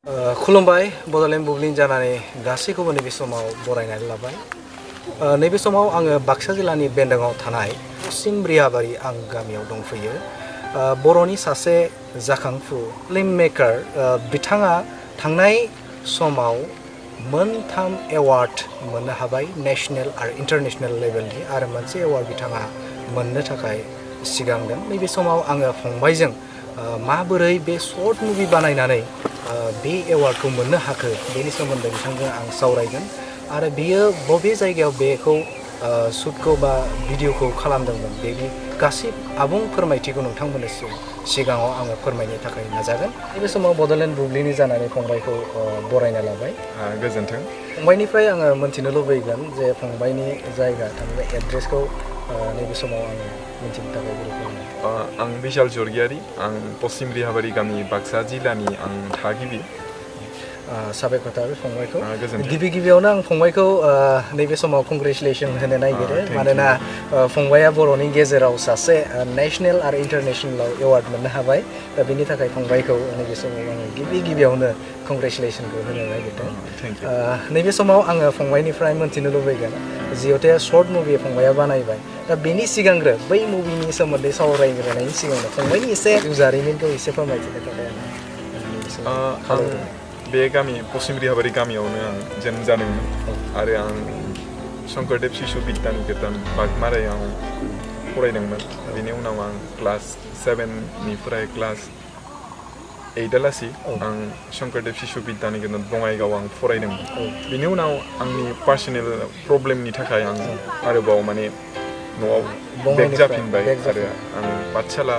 खुलुमबाय बड'लेण्ड बुब्लिनि जानानै गासैखौबो नैबे समाव बरायनानै लाबाय। नैबे समाव आङो बाक्सा जिल्लानि बेन्दोङाव थानाय पश्चिम ब्रियाबारि आं गामियाव दंफैयो। बर'नि सासे जाखांफु फिल्म मेकार बिथाङा थांनाय समाव मोनथाम एवार्ड मोननो हाबाय नेशनेल आरो इन्टारनेशनेल लेभेलनि आरो मोनसे एवार्ड बिथाङा मोननो थाखाय सिगांदों। नैबे समाव आङो फंबायजों माबोरै बे सर्ट मुभि बानायनानै बे एवार्डखौ मोननो हाखो बेनि सोमोन्दै बिथांजों आं सावरायगोन आरो बियो बबे जायगायाव बेखौ शुटखौ बा भिडिअखौ खालामदोंमोन बेनि गासै आबुं फोरमायथिखौ नोंथांमोननो सिगाङाव आङो फोरमायनो थाखाय नाजागोन। बे समाव बड'लेण्ड बुब्लिनि जानानै फंबायखौ बरायना लाबाय। गोजोन्थों। फंबायनिफ्राय आङो मोनथिनो लुबैगोन जे फंबायनि जायगा थांनाय एड्रेसखौ नैबे समाव आङो मिथिनो थाखाय आं बिशाल जरगियारि आं पश्चिम ब्रियाबारि गामि बाक्सा जिल्लानि आं थागिबि। साबायखर थाबाय फंबायखौ। गिबियावनो आं फंबायखौ नैबे समाव कंग्रेचुलेसन होनो नागिरो मानोना फंबाया बर'नि गेजेराव सासे नेशनेल आरो इन्टारनेशनेलाव एवार्ड मोननो हाबाय। दा बेनि थाखाय फंबायखौ नैबे समाव आङो गिबियावनो कंग्रेचुलेसनखौ होनो नागिरदों। नैबे समाव आङो फंबायनिफ्राय मोनथिनो लुबैगोन जिहेतु सर्ट मुभि फंबाया बानायबाय दा बेनि सिगांग्रो बै मुभिनि सोमोन्दै सावरायग्रोनायनि सिगांनो फंबायनि एसे जारिमिनखौ एसे फोरमायथिनो थाखाय आं बे गामि पश्चिम ब्रियाबारि गामियावनो आं जोनोम जादोंमोन आरो आं शंकरदेव शिशु बिद्यानिकेतन बागमारायाव फरायदोंमोन। बेनि उनाव आं क्लास 7निफ्राय क्लास 8 आं शंकरदेव शिशु बिद्यानिकेतन बङाइगाव आं फरायदोंमोन। बेनि उनाव आंनि पार्सनेल प्रब्लेमनि थाखाय आं आरोबाव माने न'आव बेक जाफिनबाय आरो आं पाठशाला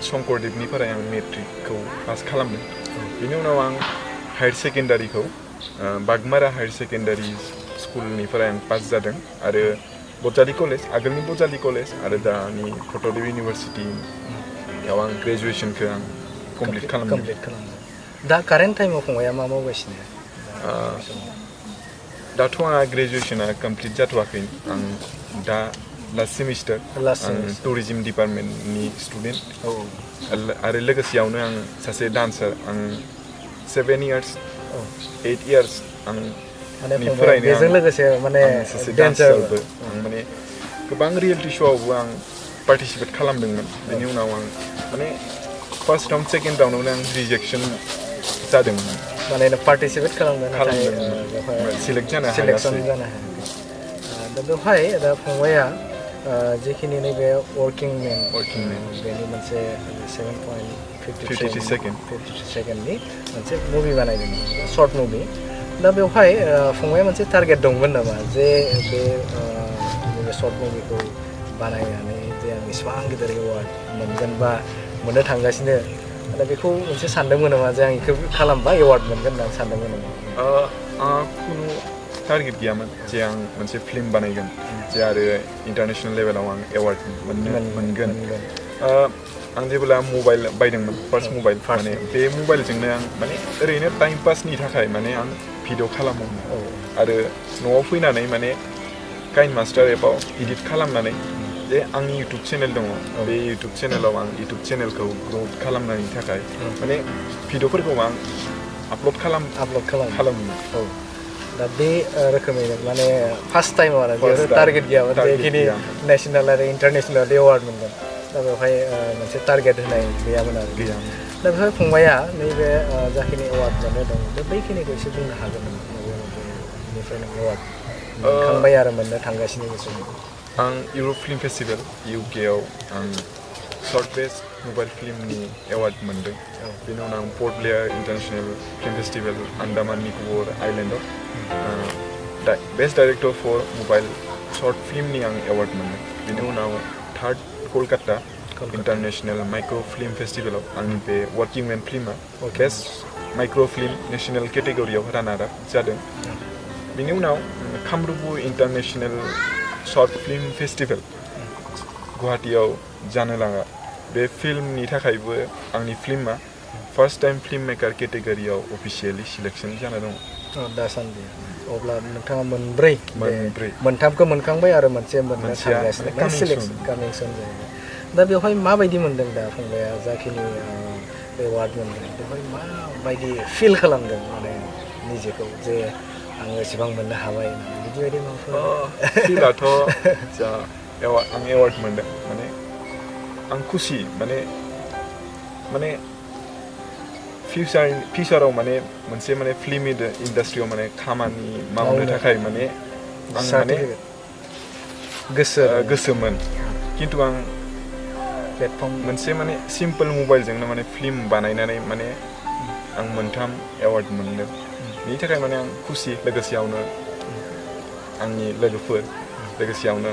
शंकरदेवनिफ्राय आं मेट्रिकखौ पास खालामदों। बेनि उनाव आं हायार सेकेन्डारिखौ बागमारा हायार सेकेन्डारि स्कुलनिफ्राय आं पास जादों आरो बजालि कलेज आगोलनि बजालि कलेज आरो दानि कटकदेव इउनिभारसिटियाव आं ग्रेजुवेसनखौ आं कमप्लिट खालामदों। दा कारेन्ट टाइमाव फंबाया मा मावगासिनो? दाथ' आंहा ग्रेजुवेसना कमप्लिट जाथ'वाखै। आं दा लास्ट सेमिस्टार आं टुरिजिम डिपार्टमेन्टनि स्टुडेन्ट आरो लोगोसेयावनो आं सासे डान्सार। आं 7 years 8 years आं बेजों लोगोसे माने सासे डान्सारबो आं माने गोबां रियेलिटि श'आवबो आं पार्टिसिपेट खालामदोंमोन। बेनि उनाव आं माने फार्स्ट राउन्ड सेकेन्ड राउन्डआवनो आं रिजेक्सन जादोंमोन। माने पार्टिसिपेट खालामदोंमोन सिलेक्ट जानो हायासै। दा बेवहाय दा फंबाया जिखिनि नैबे वर्किं मेन बेनि मोनसे 7.52 सेकेन्डनि मोनसे मुभि बानायदोंमोन सर्ट मुभि। दा बेवहाय फंबाया मोनसे टारगेट दंमोन नामा जे बे नैबे सर्ट मुभिखौ बानायनानै जे आं इसिबां गिदिर एवार्ड मोनगोन बा मोननो थांगासिनो दा बेखौ मोनसे सानदोंमोन नामा जे आं बेखौ खालामबा एवार्ड मोनगोन होननानै सानदोंमोन नामा? खुनु टारगेट गैयामोन जे आं मोनसे फिल्म बानायगोन जे आरो इन्टारनेशनेल लेभेलाव आं एवार्ड मोनगोन। आं जेब्ला मबाइल बायदोंमोन फार्स्ट मबाइल माने बे मबाइलजोंनो आं माने ओरैनो टाइम पासनि थाखाय माने आं भिडिअ खालामोमोन आरो न'आव फैनानै माने काइन मास्टार एपाव इडिट खालामनानै जे आंनि इउटुब चेनेल दङ बे इउटुब चेनेलाव आं इउटुब चेनेलखौ ग्र'थ खालामनायनि थाखाय माने भिडिअफोरखौ आं आपल'ड खालामोमोन। दा बे रोखोमैनो माने फार्स्ट टाइम आरो बेयाव टारगेट गैयामोन जेखिनि नेशनेल आरो इन्टारनेशनेल एवार्ड मोनगोन। दा बेवहाय मोनसे टारगेट होनाय गैयामोन आरो दा बेवहाय फंबाया नैबे जाखिनि एवार्ड मोननो दं दा बैखिनिखौ एसे बुंनो हागोन नामा? बेनिफ्राय नों एवार्ड मोनखांबाय आरो मोननो थांगासिनो बे समाव। आं इउरप फिल्म फेस्टिभेल UK आव आं शर्ट बेस्ट मबाइल फिल्मनि एवार्ड मोनदों। बेनि उनाव आं Port Blair international film festival Andaman Nicobar आइलेण्डआव best director for mobile short फिल्मनि आं एवार्ड मोनदों। बेनि उनाव third Kolkata international micro' film फेस्टिभेलाव आंनि बे वर्किं मेन फिल्मा बेस्ट माइक्र' फिल्म नेशनेल केटेगरियाव रानार आप जादों। बेनि उनाव Kamrupu international short film festival गुवाहाटीयाव जानो लागा बे फिल्मनि थाखायबो आंनि फिल्मा फार्स्ट टाइम फिल्म मेकार केटेगरियाव अफिसियेलि सिलेक्सन जाना दङ। दासान्दि अब्ला नोंथाङा मोनथामखौ मोनखांबाय आरो मोनसे मोननो थांगासिनो कानेक्सन जायो। दा बेवहाय माबायदि मोनदों दा फंबाया जाखिनि एवार्ड मोनदों बेवहाय मा बायदि फिल खालामदों माने निजेखौ जे आङो एसेबां मोननो हाबाय बिदि बायदि माबाफोर फिलाथ' जा आं एवार्ड मोनदों माने आं खुसि माने फिउचाराव माने मोनसे माने फिल्म इन्डास्ट्रियाव माने खामानि मावनो थाखाय माने आं माने गोसोमोन खिन्थु आं प्लेटफर्म मोनसे माने सिम्पल मबाइलजोंनो माने फिल्म बानायनानै माने आं 3 एवार्ड मोनदों बेनि थाखाय माने आं खुसि लोगोसेयावनो आंनि लोगोफोर लोगोसेयावनो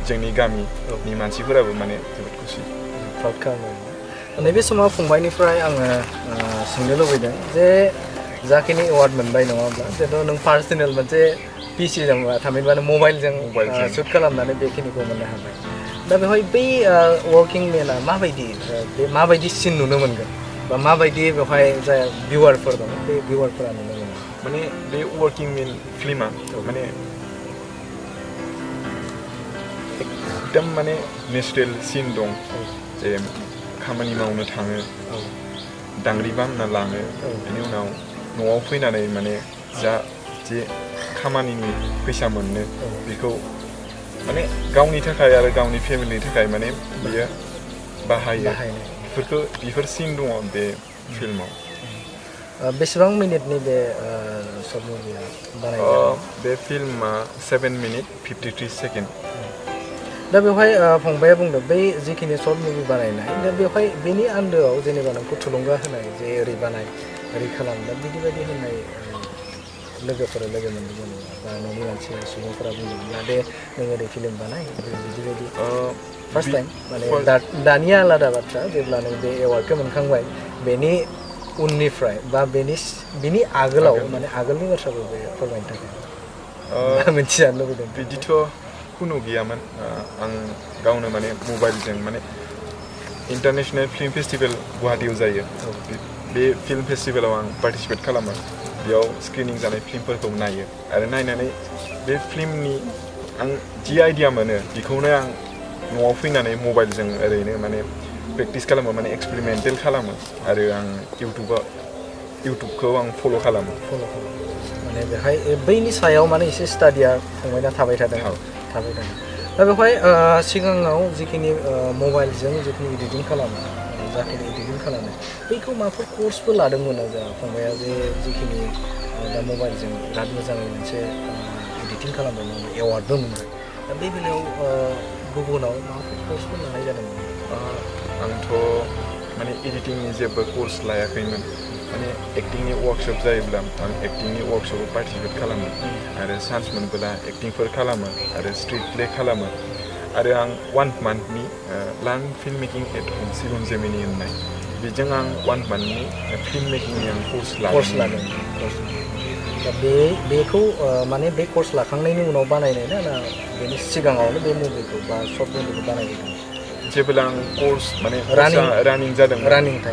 जोंनि गामिनि मानसिफोराबो माने जोबोद खुसि प्राउड खालामो नैबे समाव फंबायनिफ्राय आङो सोंनो लुबैदों जे जाखिनि एवार्ड मोनबाय नङा होमब्ला जेथ' नों पार्सनेल मोनसे पिसिजों थामहिनबा मबाइलजों शुट खालामनानै बेखिनिखौ मोननो हाबाय दा बेवहाय बै वर्किं मेना माबायदि सिन नुनो मोनगोन बा माबायदि बेवहाय जाय भिउवारफोर दङ बे भिउवारफोरा नुनो मोनो माने बे वर्किं मेन फिल्मा माने एकदम माने नेचुरेल सिन दं जे खामानि मावनो थाङो दांग्रि बानना लाङो बेनि उनाव न'आव फैनानै माने जे खामानिनि फैसा मोनो बेखौ माने गावनि थाखाय आरो गावनि फेमिलिनि थाखाय माने बियो बाहायो बेफोर सिन दङ बे फिल्माव बेसेबां मिनिटनि बे शर्ट मुभिया बानायजादों बे फिल्मा 7 मिनिट 53 सेकेन्ड दा बेवहाय फंबाया बुंदों बै जिखिनि शर्ट मुभि बानायनाय दा बेवहाय बेनि आन्दोआव जेनेबा नोंखौ थुलुंगा होनाय जे ओरै बानाय ओरै खालाम दा बिदि बायदि होननाय लोगोफोर लोगो मोनदोंमोन बा न'नि मानसि सुबुंफोरा बुंदोंमोन दे नों ओरै फिल्म बानाय बिदि बायदि फार्स्ट टाइम माने दानिया आलादा बाथ्रा जेब्ला नों बे एवार्डखौ मोनखांबाय बेनि उननिफ्राय बा बेनि आगोलाव माने आगोलनि बाथ्राखौ बे फोरमायनो थाखाय मिथिजानो लुबैदों बिदिथ' खुनु गैयामोन आं गावनो माने मबाइलजों माने इन्टारनेशनेल फिल्म फेस्टिभेल गुवाहाटीयाव जायो बे फिल्म फेस्टिभेलाव आं पार्टिसिपेट खालामो बेयाव स्क्रिनिं जानाय फिल्मफोरखौ नायो आरो नायनानै बे फिल्मनि आं जि आइडिया मोनो बेखौनो आं न'आव फैनानै मबाइलजों ओरैनो माने प्रेक्टिस खालामो माने एक्सपेरिमेन्टेल खालामो आरो आं इउटुबखौ आं फल' खालामो माने बेहाय बैनि सायाव माने एसे स्टाडिया फंबायना थाबाय थादों दा बेवहाय सिगाङाव जिखिनि मबाइलजों जिखिनि एडिटिं खालामो जाखिनि एडिटिं खालामो बैखौ माबाफोर कर्सबो लादोंमोन आरो फंबाया जे जिखिनि दा मबाइलजों बिराद मोजाङै मोनसे एडिटिं खालामदोंमोन एवार्डबो मोनबाय दा बे बेलायाव गुबुनाव माबाफोर कर्सबो लानाय जादोंमोन आंथ' माने एडिटिंनि जेबो कर्स लायाखैमोन माने एक्टिंनि वार्कशप जायोब्ला आं एक्टिंनि वार्कशपआव पार्टिसिपेट खालामो आरो चान्स मोनबोला एक्टिंफोर खालामो आरो स्ट्रिट प्ले खालामो आरो आं 1 मान्थनि लार्न फिल्म मेकिं एट ह'म सिलन जेमिनि होननाय बेजों आं 1 मान्थनि फिल्म मेकिंनि आं कर्स लादों दा बेखौ माने बे कर्स लाखांनायनि उनाव बानायनाय ना बेनि सिगाङावनो बे मुभिखौ बा शर्ट मुभिखौ बानायदों जेब्ला आं कर्स माने रानिं जादों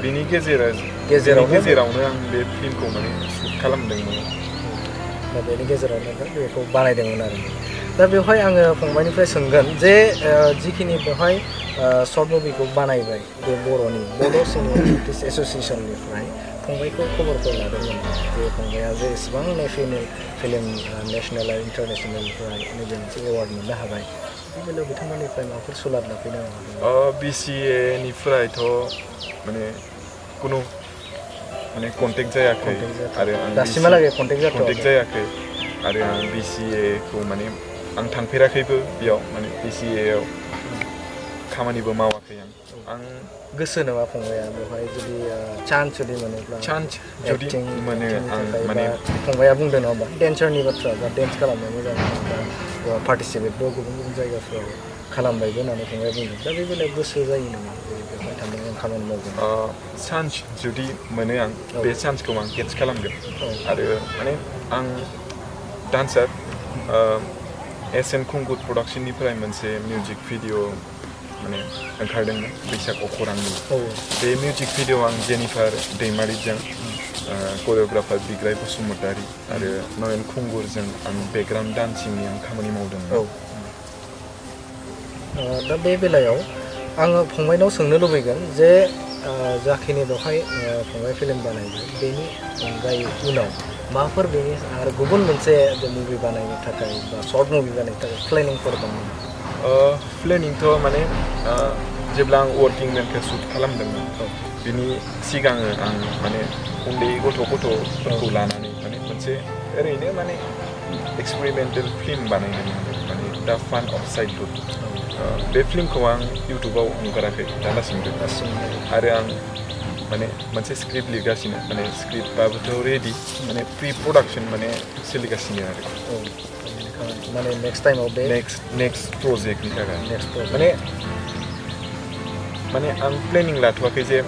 बेनि गेजेरावनो आं बे फिल्मखौ माने शुट खालामदोंमोन दा बेनि गेजेरावनो बेखौ बानायदोंमोन आरो दा बेवहाय आङो फंबायनिफ्राय सोंगोन जे जिखिनि बेवहाय शर्ट मुभिखौ बानायबाय बे बड' सिनेमा आर्टिस्ट एस'सिएसननिफ्राय फंबायखौ खबरफोर लादोंमोन जे फंबाया जे एसेबां फिल्म नेसनेल आरो इन्टारनेसनेलनिफ्राय नैबे मोनसे एवार्ड मोननो हाबाय बे बेलायाव बिथांमोननिफ्राय माबाफोर सोलाब लाफैनो BCAनिफ्रायथ' माने खुनु माने कन्टेक्ट जायाखै आरो आं दासिमहालागै कन्टेक्ट जायाखै आरो आं BCAखौ माने आं थांफेराखैबो बेयाव माने BCAआव खामानिबो मावाखै आं गोसो नामा फंबाया बेवहाय जुदि चान्स जुदि मोनोब्ला जुदि मोनो आं माने फंबाया बुंदों नङा होमबा डेन्सारनि बाथ्रा बा डेन्स खालामनो मोजां बा पार्टिसिपेटबो गुबुन जायगाफ्राव खालामबायबो होननानै फंबाया बुंदों दा बे बेलायाव गोसो जायो नामा बेवहाय थांनानै आं खामानि मावगोन चान्स जुदि मोनो आं बे चान्सखौ आं केट्च खालामगोन आरो माने आं डान्सार SN खुंगुर प्रडाक्सननिफ्राय मोनसे मिउजिक भिडिअ माने ओंखारदोंमोन बैसाग अखरांनि बे मिउजिक भिडिअ आं जेनिफार दैमारिजों करिय'ग्राफार बिग्राय बसुमतारी आरो नयन खुंगुरजों आं बेकग्राउन्ड डान्सिंनि आं खामानि मावदोंमोन दा बे बेलायाव आङो फंबायनाव सोंनो लुबैगोन जे जाखिनि बेवहाय फंबाय फिल्म बानायबाय बेनि अनगायै उनाव माबाफोर बेनि आरो गुबुन मोनसे मुभि बानायनो थाखाय बा शर्ट मुभि बानायनो थाखाय प्लेनिंफोर दङ प्लेनिंथ' माने जेब्ला आं वर्किं मेनखौ शुट खालामदोंमोन बिनि सिगां आं माने उन्दै गथ'फोरखौ लानानै माने मोनसे ओरैनो माने एक्सपेरिमेन्टेल फिल्म बानायदोंमोन माने दा फान अफ चाइल्डहुड बे फिल्मखौ आं इउटुबाव नुगाराखै दासिमबो आरो आं माने मोनसे स्क्रिप्ट लिरगासिनो माने स्क्रिप्टआबोथ' रेडि माने प्रि प्रडाक्शन माने सोलिगासिनो आरो माने नेक्स्ट टाइमाव बे नेक्स्ट प्रजेक्टनि थाखाय माने आं प्लेनिं लाथ'वाखै जे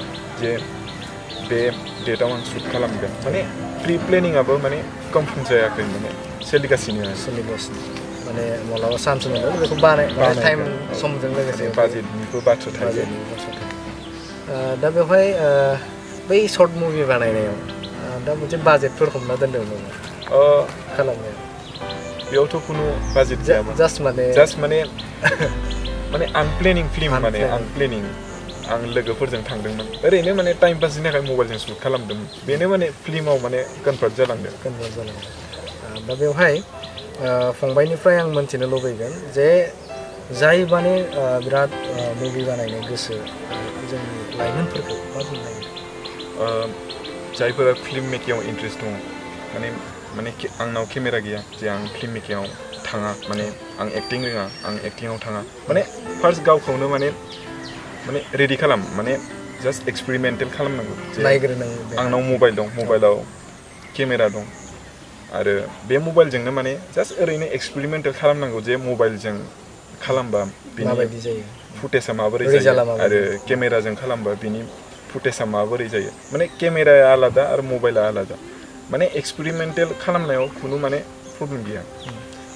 बे डेटआव आं शुट खालामगोन माने प्रि प्लेनिंआबो माने कमप्लिट जायाखै माने सोलिगासिनो माने मालाबा चान्स मोनो बेखौ बानाय टाइम समजों लोगोसे बाजेटनिबो बाथ्रा थायो दा बेवहाय बै सर्ट मुभि बानायनायाव दा मोनसे बाजेटफोर हमना दोनदों नामा खालामनायाव बेयावथ' खुनु बाजेट जायामोन जास्ट माने आनप्लेनिं फिल्म माने आनप्लेनिं आं लोगोफोरजों थांदोंमोन ओरैनो माने टाइम पासनि थाखाय मबाइलजों शुट खालामदोंमोन बेनो माने फिल्माव माने कनभार्ट जालांदों दा बेवहाय फंबायनिफ्राय आं मोनथिनो लुबैगोन जे जाय माने बिराद मुभि बानायनो गोसो जोंनि लाइमोनफोरखौ मा बुंनाय जायफोरा फिल्म मेकिंआव इन्ट्रेस्ट दङ माने आंनाव केमेरा गैया जे आं फिल्म मेकिंआव थाङा माने आं एक्टिं रोङा आं एक्टिंआव थाङा माने फार्स्ट गावखौनो माने रेडि खालाम माने जास्ट एक्सपेरिमेन्टेल खालामनांगौ आंनाव मबाइल दं मबाइलाव केमेरा दं आरो बे मबाइलजोंनो माने जास्ट ओरैनो एक्सपेरिमेन्टेल खालामनांगौ जे मबाइलजों खालामबा माबायदि जायो फुटेजआ माबोरै जायो आरो केमेराजों खालामबा बिनि फुटेजआ माबोरै जायो माने केमेराया आलादा आरो मबाइला आलादा माने एक्सपेरिमेन्टेल खालामनायाव खुनु माने प्रब्लेम गैया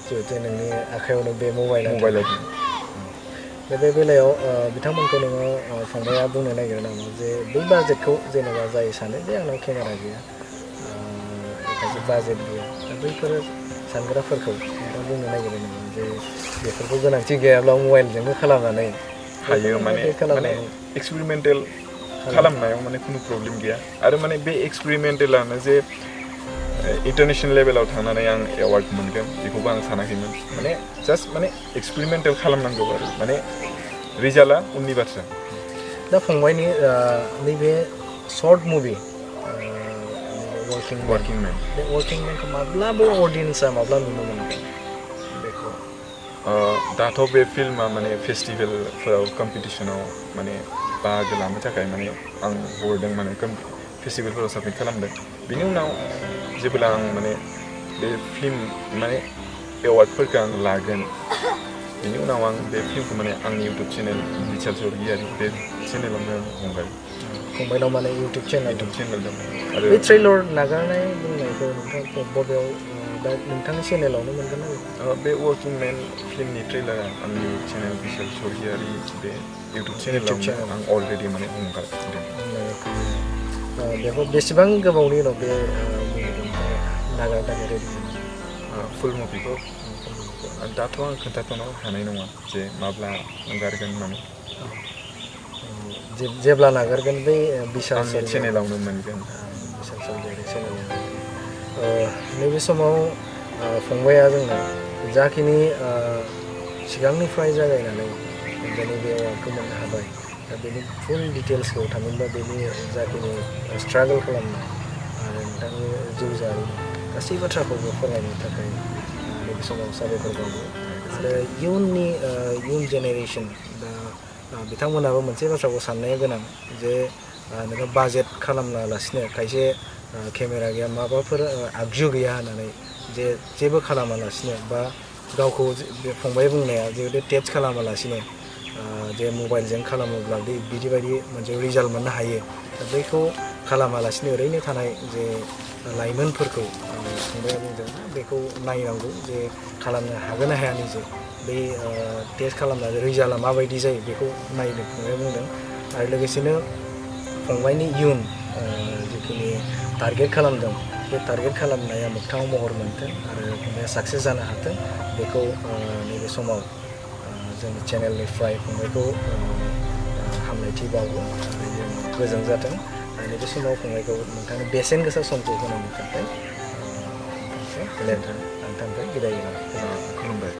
जिहेतु नोंनि आखायावनो बे मबाइला बे बेलायाव बिथांमोनखौ नोङो फंबाया बुंनो नागिरो नामा जे बै बाजेटखौ जेनेबा जाय सानो जे आंनाव केमेरा गैया खायसे बाजेट गैया दा बैफोर सानग्राफोरखौ नोंथाङा बुंनो नागिरो नामा जे बेफोरखौ गोनांथि गैयाब्ला मबाइलजोंनो खालामनानै हायो माने एक्सपेरिमेन्टेल खालामनायाव माने खुनु प्रब्लेम गैया आरो माने बे एक्सपेरिमेन्टेलानो जे इन्टारनेसनेल लेभेलाव थांनानै आं एवार्ड मोनगोन बेखौबो आं सानाखैमोन माने जास्ट माने एक्सपेरिमेन्टेल खालामनांगौ आरो माने रिजाल्टआ उननि बाथ्रा दा फंबायनि नैबे सर्ट मुभि वर्किं मेन बे वर्किं मेनखौ माब्लाबो अडियन्सआ माब्ला नुनो मोनगोन बेखौ दाथ' बे फिल्मा माने फेस्टिभेलफोराव कम्पिटिसनाव माने बाहागो लानो थाखाय माने आं हरदों माने फेस्टिभेलफोराव साबमिट खालामदों बिनि उनाव जेब्ला आं माने बे फिल्म माने एवार्डफोरखौ आं लागोन बिनि उनाव आं बे फिल्मखौ माने आंनि इउटुब चेनेल बिसाल सरगियारि बे चेनेलावनो हगारो फंबायनाव माने इउटुब चेनेल दं आरो बे ट्रेलर नागारनाय बुंनायखौ नोंथाङा बबेयाव दा नोंथांनि चेनेलावनो मोनगोन ना बे वर्किं मेन फिल्मनि ट्रेलारा आंनि चेनेल बिसाल सरगियारि बे इउटुब चेनेलाव आं अलरेडि माने हगारदों बेखौ बेसेबां गोबावनि उनाव बे नागारनो थाखाय रेडि फुल मुभिखौ दाथ' आं खोन्थाथ'नो हानाय नङा जे माब्ला हगारगोन होननानै जेब्ला नागारगोन बै बिसाल चेनेलावनो मोनगोन बिसाल सरगियारि चेनेलाव नैबे समाव फंबाया जोंना जाखिनि सिगांनिफ्राय जागायनानै नैबे एवार्डखौ मोननो हाबाय दा बेनि फुल डिटेल्सखौ थामहिनबा बेनि जाखिनि स्ट्रागल खालामनाय आरो नोंथांनि जिउ जारिमिन गासै बाथ्राखौबो फोरमायनो थाखाय नैबे समाव साबायखर बावो आरो इयुन जेनेरेसन दा बिथांमोनाबो मोनसे बाथ्राखौ साननाया गोनां जे नोङो बाजेट खालामना लासिनो खायसे केमेरा गैया माबाफोर आगजु गैया होननानै जे जेबो खालामालासिनो बा गावखौ फंबाय बुंनाया जे टेस्ट खालामालासिनो जे मबाइलजों खालामोब्ला बिदिबायदि मोनसे रिजाल्ट मोननो हायो दा बैखौ खालामालासिनो ओरैनो थानाय जे लाइमोनफोरखौ फंबाया बुंदों बेखौ नायनांगौ जे खालामनो हागोन ना हाया निजे बै टेस्ट खालामनानै रिजाल्टआ माबायदि जायो बेखौ नायनो फंबाया बुंदों आरो लोगोसेनो फंबायनि इयुन जिखिनि टारगेट खालामदों बे टारगेट खालामनाया मोगथाङाव महर मोनथों आरो फंबाया साक्सेस जानो हाथों बेखौ नैबे समाव जोंनि चेनेलनिफ्राय फंबायखौ हामलायथि बावो आरो जों गोजोन जाथों नैबे समाव फंबायखौ नोंथांनि बेसेन गोसा समखौ होनायनि थाखाय नोंथांनिफ्राय बिदाय होनाय